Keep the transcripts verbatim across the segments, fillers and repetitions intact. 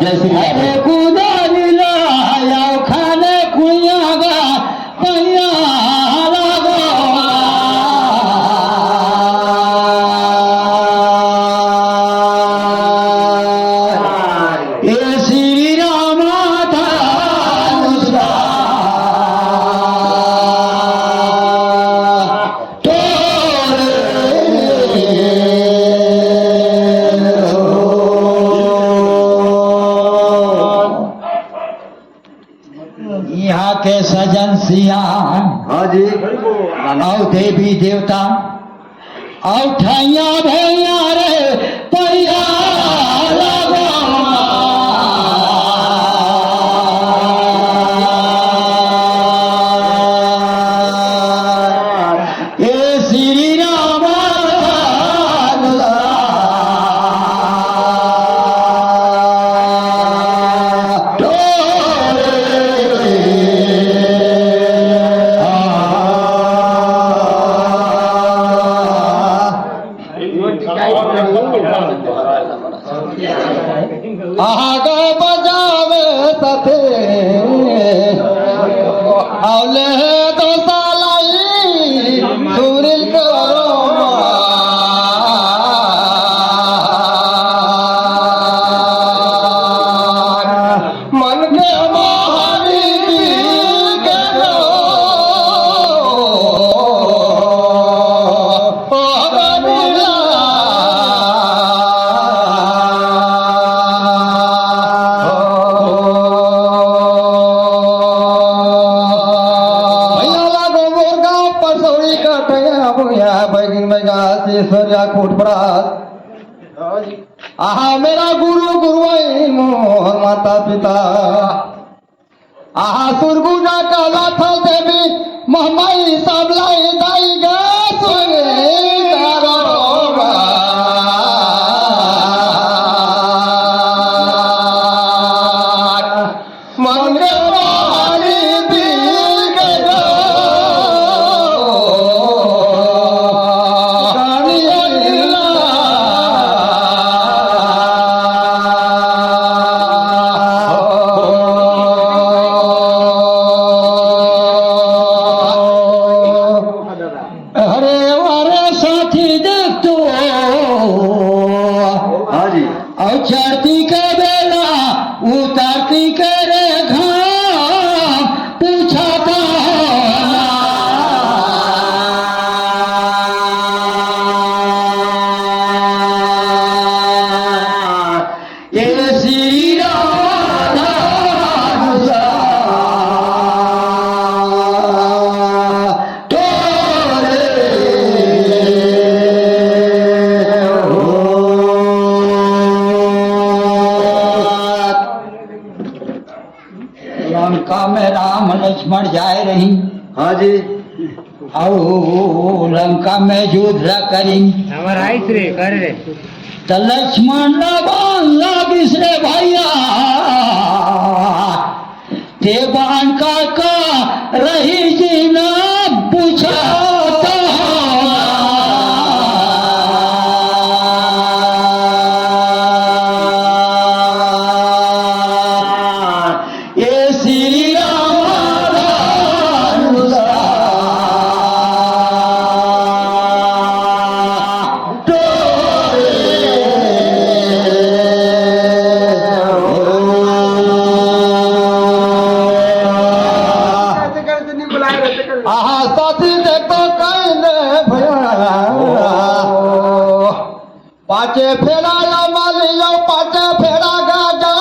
जय श्री राम। अरे कुदारी ला आयो खाने कुइया गा, पैया लगो। ए श्री राम धनुषा तोरे हो। इहाँ के सजन सियान हाँ जी। अउ देवी देवता अउ ठैया भैया रे पैया लगो। ए श्री राम धनुषा तोरे। आगे बजावे सथे, अउ ले तो सालाई सुरिल करो। मन के मोहनी दिल के रो। भैया लागो मोर गाँव परसौड़ी का टया भैया बैगिन में गासी सोरिया खूट परास। आहा मेरा गुरु गुरुआइन मोर माता पिता। आहा सुरगुना काला था देवी महमाई सब लाई दाई गे सुनी करो। मन के मोहनी दिल के रो। अरे वारे साथी देख तो। हाँ जी। अउ चढ़ती के बेला उतरती के रेखा पूछा था। ये श्री राधा लंका में राम लक्ष्मण जाए रही। हाँ जी। अउ लंका में युद्ध ला करी। हमारा आइस रे, कर रे। त लक्ष्मण ला बाण लागिस रे भैया। ते बाण का का रही जी ना बुझाता। ये श्री राम धनुषा तोरे हो। आहा साथी देखो कहीं ने भैया। पाछे फेरा या मालियो, पाछे फेरा गाजा,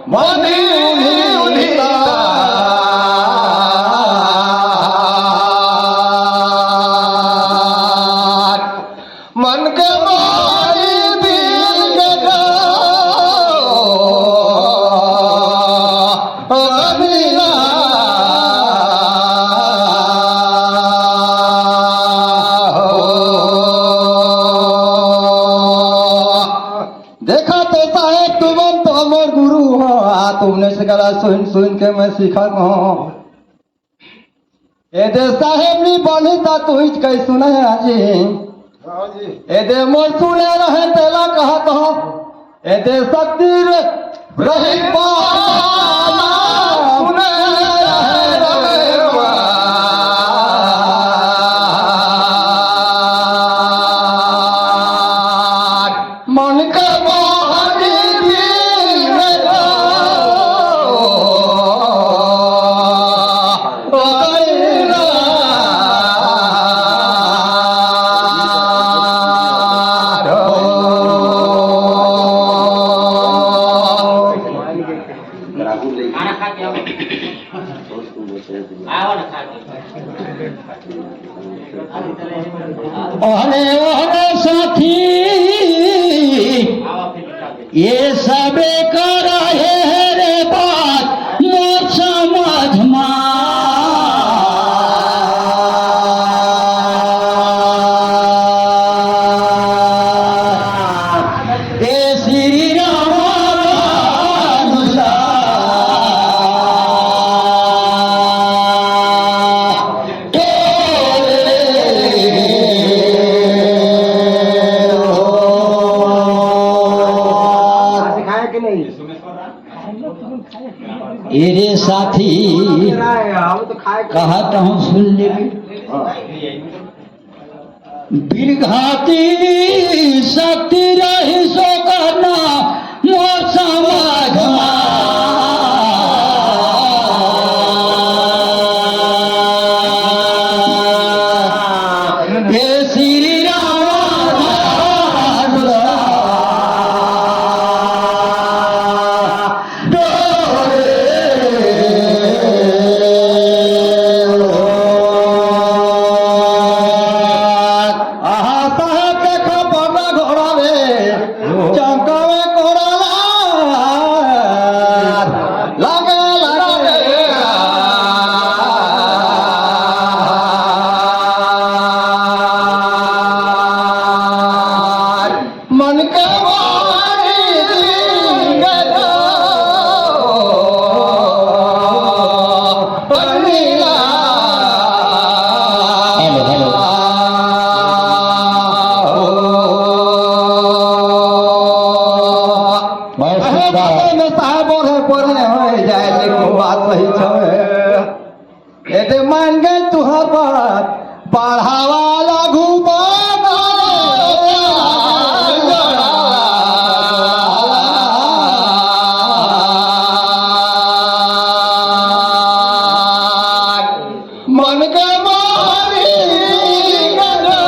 मनी उन्हीं उन्हीं। मन के मारी दिल के रो। अगला हो। देखा तो साहेब, तुमन तो हमर गुरु हो, आ तुमने से गला सुन सुन के मैं सीखा हो। एदे साहेब नी बनी ता तू ही कही सुना है जी। हाँ जी। एदे मोर सुने रहे तेला कहत हो। एदे शक्ति रे रही पाना सुने रहे रमेवा। मन के मोहनी दिल में तो अरे, अरे साथी, ये सबे कर हे रे बात मोर समझ मा। ए श्री राम ए रे साथी, कहत हूँ सुन लेबे। बिरघाती शक्ति रही सो करना मोर समाज मा। हे श्री राम। आहा, साहेब देखा बड़ला घोड़ा रे, चमकावे कोड़ाला। लागे, लागे। मन के मारी दिल गलो, पगलीला। Hello, hello. बहुत सुंदर। बात में साहब बोले, बोले हो जाए, लेकिन बात सही छे। एते मान गए तुहर बात, बढ़ावा लागू बात। मन के मारी गलो।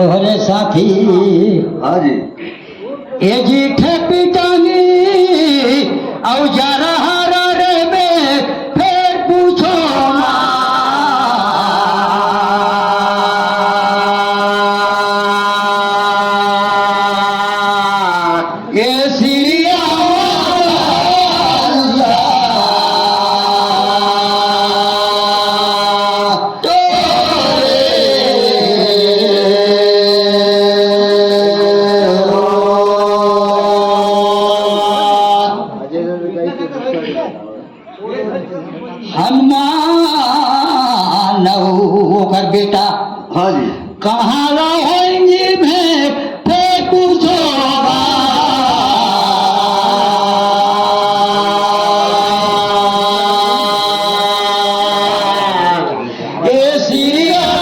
अरे साथी, हाँ जी। ए जी ठे पिटानी, अउ जरा हरा रे में, फेर पूछो ना। ए श्री राम। हनुमान अउ ओकर बेटा, हाँ जी। कहाँ रहेंगे भेंट, फेर पूछो। ए श्री राम।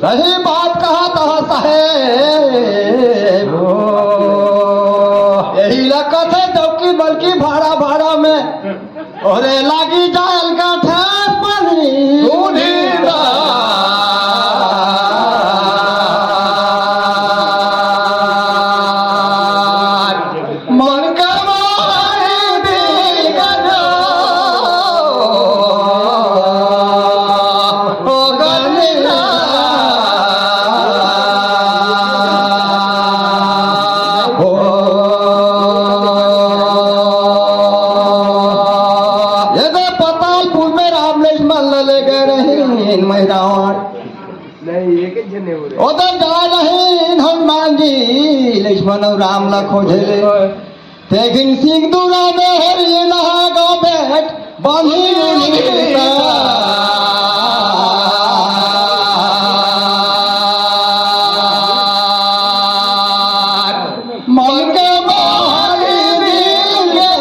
सही बात कहा था साहेब। यही लकत है चौकी बल्कि भाड़ा भाड़ा में। ओरे लागी जायल का ठेस पानी। सुनी दा। मन का मारी दिल का जो। ओ गलीला। ओ। राम ला खोजे ले। तेगिन सिंदूरा में हरी नहा गा बैठ, बांधी उन्हीं तार। मन के बहारी दिल के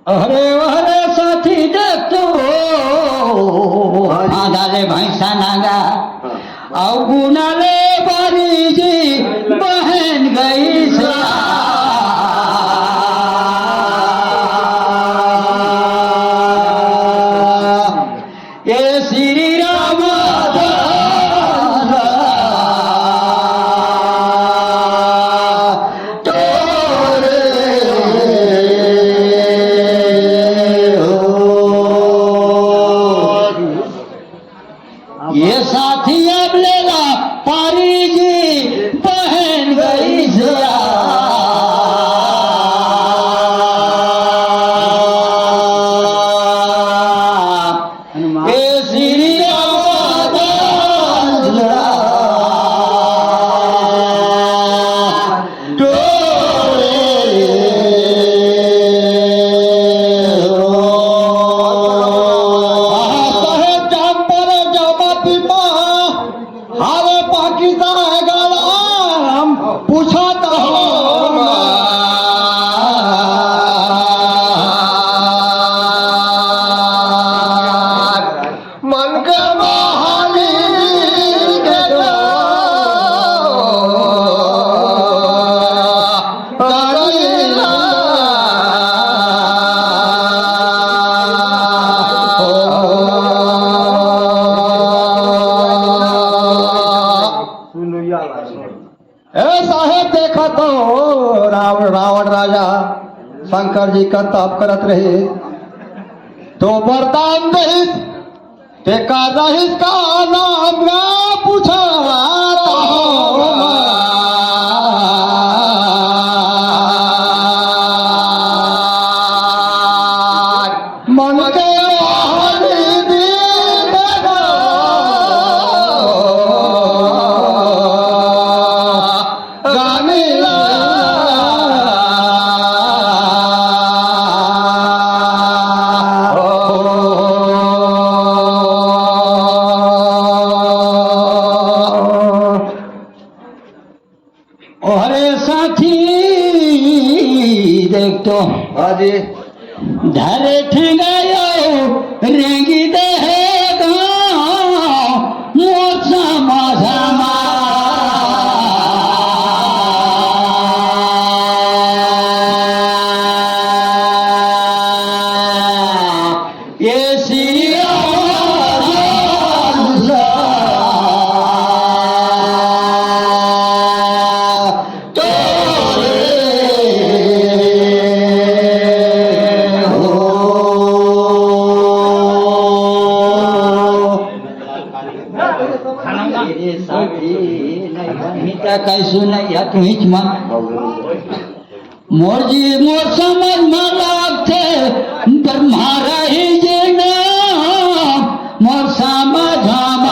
अरे, अरे साथी देख तो, आधा ले भैंसा नांगा, अउ गुना ले बारी जी बहन गई से। ए श्री राम दास तोरे हो। ये साथी अब लेला पारी जी बहन गई से। ए श्री राम दास टोरे हो। साहेब जाम पर जामा पीपा, हाले पाकिस्तान है गालाम, पूछा तो हो। मन के बहाली के तो करीला। ए साहेब, देखा तो रावण, रावण राजा शंकर जी का तप करत रहे, तो वरदान रहिस, तेका रहिस का नाम ना पूछा तो। मन के बहाली दिल में रानीला। अरे साथी, देख तो। हाँ जी। धरे ठेंगायो रेंगी दे है गाँव, मोर समझ मा। ये श्री राम तोरे हो। ए साथी, नहीं, नहीं, कैसू नहीं, या तू हिच मत। मोर जी, मोर समझ म लागथे, ब्रह्मा रही जे ना, मोर समझ म।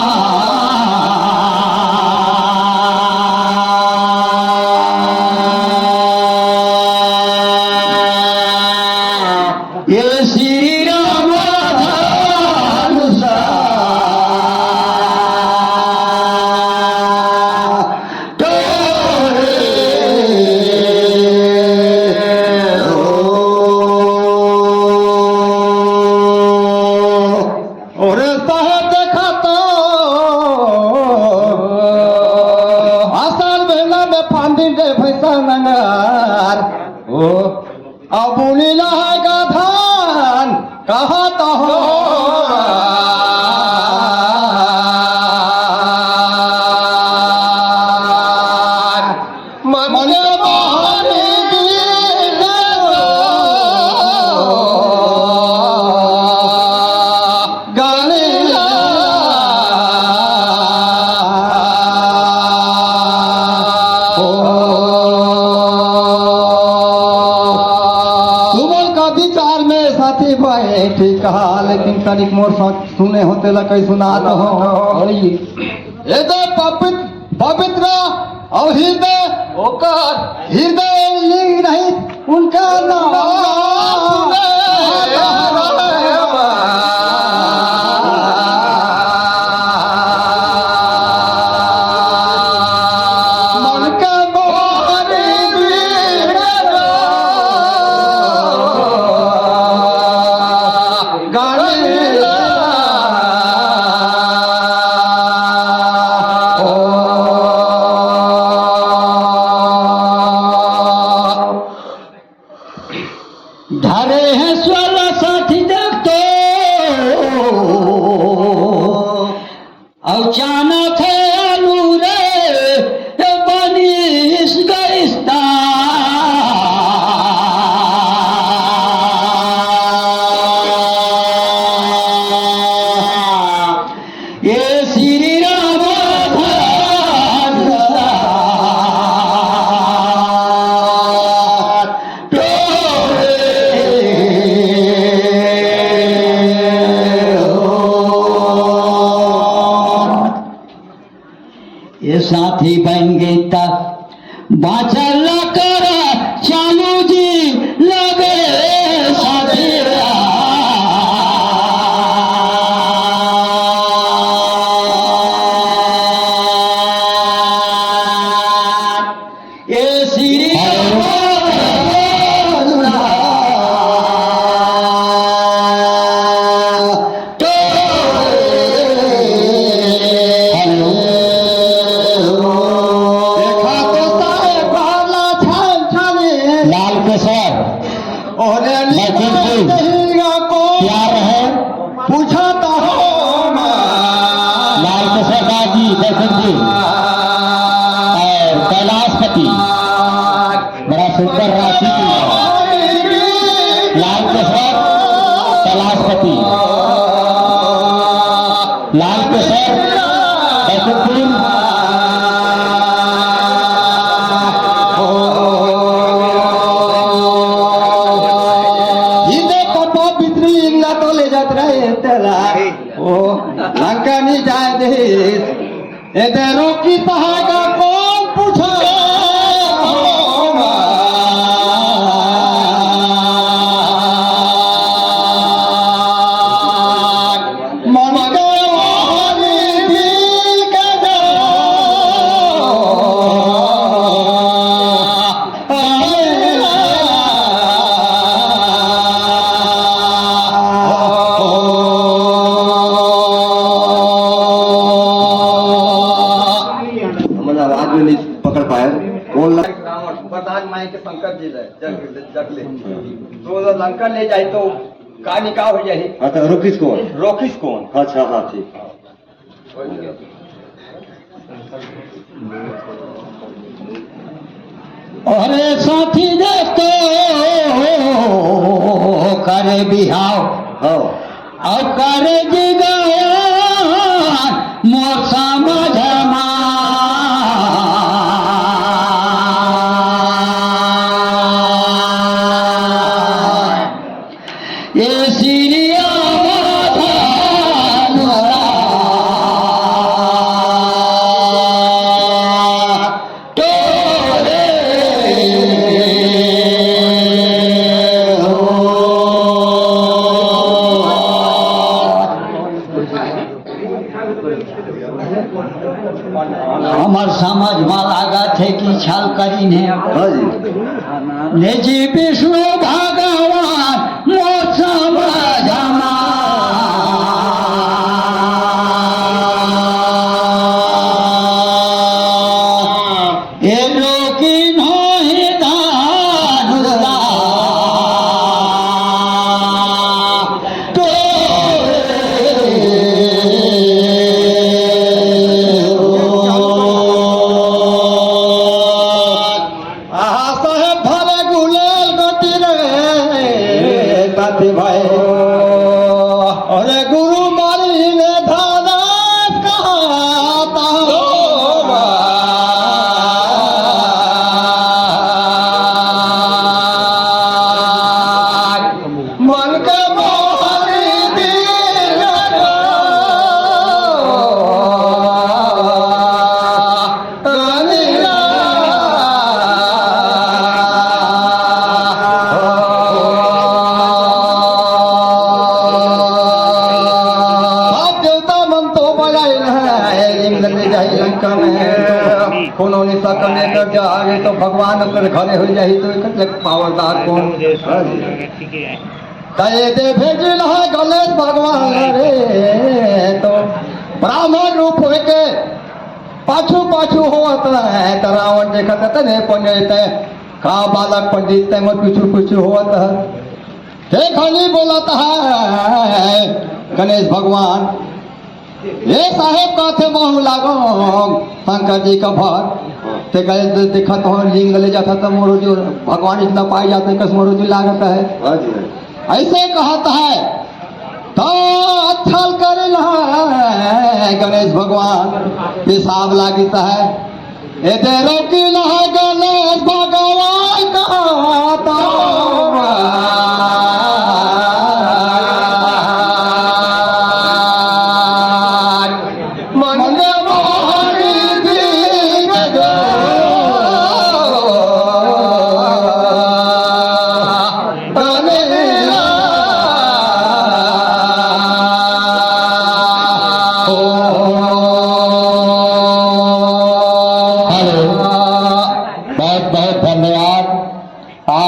ये श्री राम धनुषा तोरे हो। अरे साहेब देखा तो, आषाढ़ महीना में फांदी दे भैंसा नंगर। ओ, अब उनी नहाएगा धान, कहा तो हो। मन के बहारी दिल गाने ला। ए, ठीक कहा, लेकिन तनिक मोर स-, सुने हो तेला कई सुनात हो। ए दे पवित्र, पवित्र अउ हृदय, ओकर हृदय लिंग नहीं, उनका नाम। मन का मोहन धरे हैं सोलह साथी देख तो, अचानक है आलू रे, बनिस गइस ता। ये श्री राम धनुष टोरे हो। ये साथी बन गई ता बाचल कर चालू जी लगे साथी। ए श्री हेलो। देखा तो साहेब, बारला छान छाने। लाल केसर। ओरे बैकुंठ जी, निकलेगा को प्यार है। पूछा तो हो माँ। लाल केसर दास जी, बैकुंठ जी और कैलाशपति। बड़ा सुंदर राशि की लाल केसर कैलाशपति, लाल केसर बैकुंठपुर। हिंदे पटो भितरी इंगला तो ले जात रहे तेला। ओ लंका नहीं जाए दे। एदे रोकी तहागा कौन पूछा? मन के मोहनी दिल के दो। हमन आवाज में नहीं पकड़ पाए। बोल। प्रधान माई के शंकर जी ले, जग, जग ले। तो लंका ले जाए तो का निकाह हो जाए? अच्छा, रोकिस कौन? रोकिस कौन? अच्छा, हाँ, ठीक। अरे साथी रे तो करे बिहाव। हाँ। अउ करे जी गया मोर समझ मा। ये श्री राम धनुरा टोरे हो। हमर समझ म लागत हे कि छल करिन हे। हाँ जी। ने जी विष्णु भगवान मोर समझ म। ए रोकी नहीं दानुरा तो आहा साहेब भले गुलाल गोटी रे साथी भाई। अरे गुरु मारी ने धारा कहा ता। आगे तो भगवान ओकर घरे हो जाही, तो एकर ले पावरदार कौन? हाँ जी। त ए दे भेजिल है गणेश भगवान रे, तो ब्राह्मण रूप होके पाछू पाछू होवत है। त रावण देखत है, तने पंडित है, का बालक पंडित है, मोर पीछू पीछू होवत है। देखा नहीं बोलत है गणेश भगवान, ए साहेब, का थे महू लागो शंकर जी का भर। ते गए दे-, देखत हो लिंग ले जाता तो मोरो जो भगवान इतना पाई जाते, कस मोरो जो लागत है। हाँ जी, हाँ। ऐसे कहत है तो अच्छल कर गणेश भगवान, पेशाब लागित है। एते रोकिल है गणेश भगवान का तो मंद मोहनी दीन जो हेलो, बहुत बहुत धन्यवाद।